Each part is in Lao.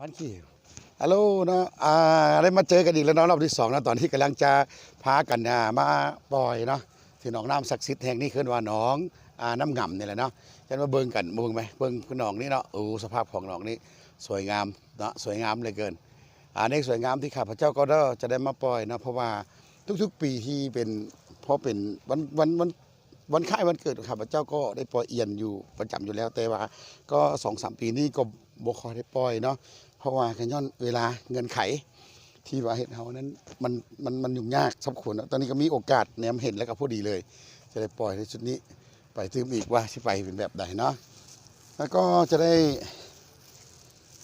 Thank you. ຮາໂລເນາະ ອ່າ ໄດ້ມາເຈີກັນອີກແລ້ວເນາະ ຮອບທີສອງເນາະ ຕອນນີ້ກຳລັງຈະພາກັນ ອ່າ ມາປ່ອຍເນາະ ທີ່ໜອງນ້ຳສັກສິດແຫ່ງນີ້ ເອີ້ນວ່າໜອງ ອ່າ ນ້ຳງຳນີ້ແຫຼະເນາະ. ຈະມາເບິ່ງກັນ ເບິ່ງໄໝ ເບິ່ງໜອງນີ້ເນາະ. ໂອ້ ສະພາບຂອງໜອງນີ້ສວຍງາມເນາະ ສວຍງາມເຫຼືອເກີນ. ອັນນີ້ສວຍງາມທີ່ຂ້າພະເຈົ້າກໍໄດ້ ຈະໄດ້ມາປ່ອຍເນາະ ເພາະວ່າທຸກໆປີທີ່ເປັນ ພໍເປັນວັນ ວັນ ວັນ ວັນຄ້າຍວັນເກີດຂອງຂ້າພະເຈົ້າກໍໄດ້ປ່ອຍອຽນຢູ່ປະຈຳຢູ່ແລ້ວ, ແຕ່ວ່າກໍສອງສາມປີນີ້ກໍບໍ່ຄ່ອຍໄດ້ປ່ອຍເນາະ ເພາະວ່າກໍຍ້ອນເວລາເງື່ອນໄຂທີ່ວ່າເຮັດເຮົານັ້ນ ມັນ ມັນ ມັນຫຍຸ້ງຍາກສົມຄວນເນາະ. ຕອນນີ້ກໍມີໂອກາດແນມເຫັນແລ້ວກໍພໍດີເລີຍ ຈະໄດ້ປ່ອຍໃນຊຸດນີ້ໄປຕື່ມອີກວ່າຊິໄປເປັນແບບໃດເນາະ. ແລ້ວກໍຈະໄດ້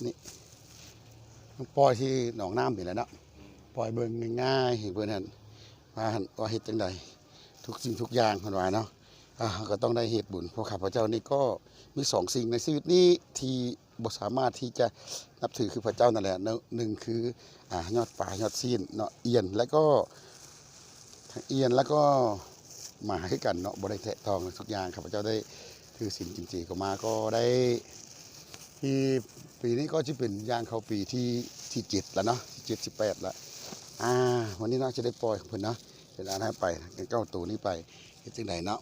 ນີ້ ມາປ່ອຍທີ່ໜອງນ້ຳນີ້ແຫຼະເນາະ ປ່ອຍເບິ່ງງ່າຍໆ ໃຫ້ເພິ່ນຫັ້ນ ວ່າຫັ້ນ ວ່າເຮັດຈັ່ງໃດ ທຸກສິ່ງທຸກຢ່າງເພິ່ນວ່າເນາະ. ອ່າ ເຮົາກໍຕ້ອງໄດ້ເຮັດບຸນ ເພາະຂ້າພະເຈົ້ານີ້ກໍມີສອງສິ່ງໃນຊີວິດນີ້ທີ່ບໍ່ສາມາດທີ່ຈະນັບຖືຄືພະເຈົ້ານັ້ນແຫຼະເນາະ. ໜຶ່ງຄື ອ່າ ຍອດປາ ຍອດຊີ້ນເນາະ ອຽນ ແລ້ວກໍ ທັງອຽນ ແລ້ວກໍໝາຄືກັນເນາະ ບໍ່ໄດ້ແຕະຕ້ອງທຸກຢ່າງ. ຂ້າພະເຈົ້າໄດ້ຖືສິນກິນເຈເຂົ້າມາ ກໍໄດ້ ທີ່ປີນີ້ກໍຊິເປັນ ຍ່າງເຂົ້າປີທີ ທີເຈັດແລ້ວເນາະ ທີເຈັດ ທີແປດແລ້ວ. ອ່າ ວັນນີ້ເນາະ ຈະໄດ້ປ່ອຍເພິ່ນເນາະ ເປັນອັນໃຫ້ໄປ ເກົ້າໂຕນີ້ໄປ ເຮັດຈັ່ງໃດເນາະ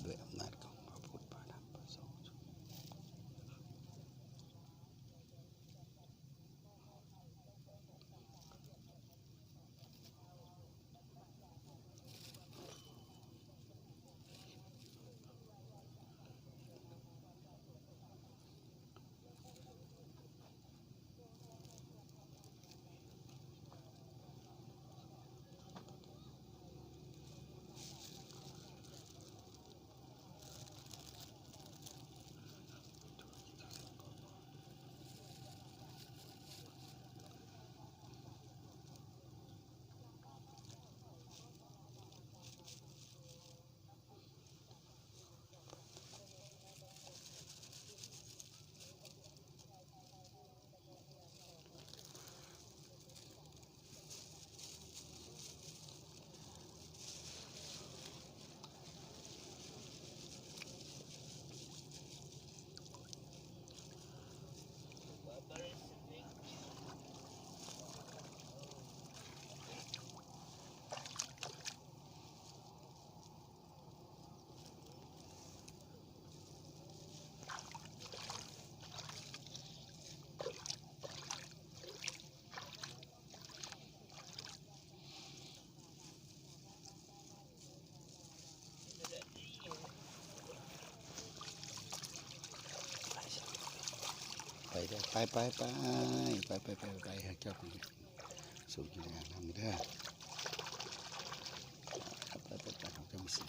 ດ້ວຍອຳນາດຂອງພະພຸດ ພະທຳ ພະສົງ. ໄປເດີ້ ໄປ ໄປ ໄປ ເຈົ້າ ສົ່ງທີ່ງານນຳເດີ້ ໄປ ໄປ ໄປ ເຮົາຈະມີສິ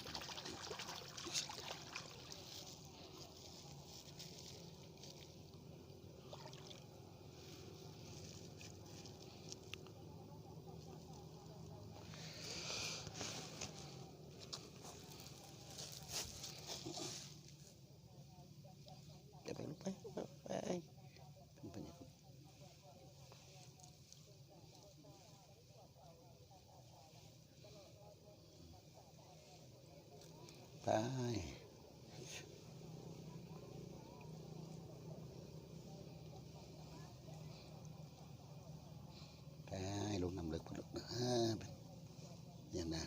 ໄປ ໄປ ໄປ ໄປ ໄປ ໄປ ໄປ ລົງນ້ຳເລິກພຸ້ນລູກເດີ ເອີ ນີ້ນະ.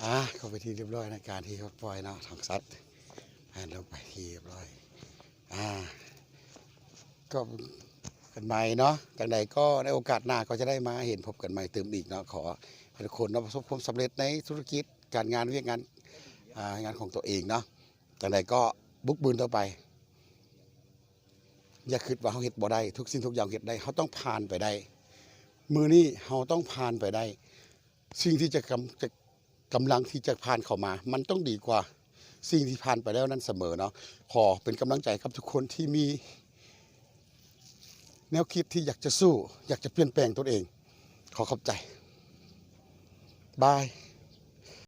ອ່າ ເຂົ້າໄປທີ່ຮຽບຮ້ອຍໃນການທີ່ເຂົາປ່ອຍເນາະ ທາງສັດ ແລ່ນລົງໄປທີ່ຮຽບຮ້ອຍ. ອ່າ ກໍກັນໃໝ່ເນາະ ຈັ່ງໃດກໍໃນໂອກາດໜ້າກໍຈະໄດ້ມາເຫັນພົບກັນໃໝ່ຕື່ມອີກເນາະ. ຂໍໃຫ້ທຸກຄົນເນາະ ປະສົບຄວາມສຳເລັດໃນທຸລະກິດ ການງານ ວຽກງານ ອ່າ ງານຂອງຕົວເອງເນາະ. ຈັ່ງໃດກໍບຸກບືນຕໍ່ໄປ ຢ່າຄິດວ່າເຮົາເຮັດບໍ່ໄດ້ ທຸກສິ່ງທຸກຢ່າງເຮັດໄດ້ ເຮົາຕ້ອງຜ່ານໄປໄດ້. ມື້ນີ້ເຮົາຕ້ອງຜ່ານໄປໄດ້ ສິ່ງທີ່ຈະກຳ ຈະ ກຳລັງທີ່ຈະຜ່ານເຂົ້າມາ ມັນຕ້ອງດີກວ່າສິ່ງທີ່ຜ່ານໄປແລ້ວນັ້ນສະເໝີເນາະ. ຂໍເປັນກຳລັງໃຈກັບທຸກຄົນທີ່ມີແນວຄິດທີ່ຢາກຈະສູ້ ຢາກຈະປ່ຽນແປງຕົນເອງ. ຂໍຂອບໃຈ. ບາຍ.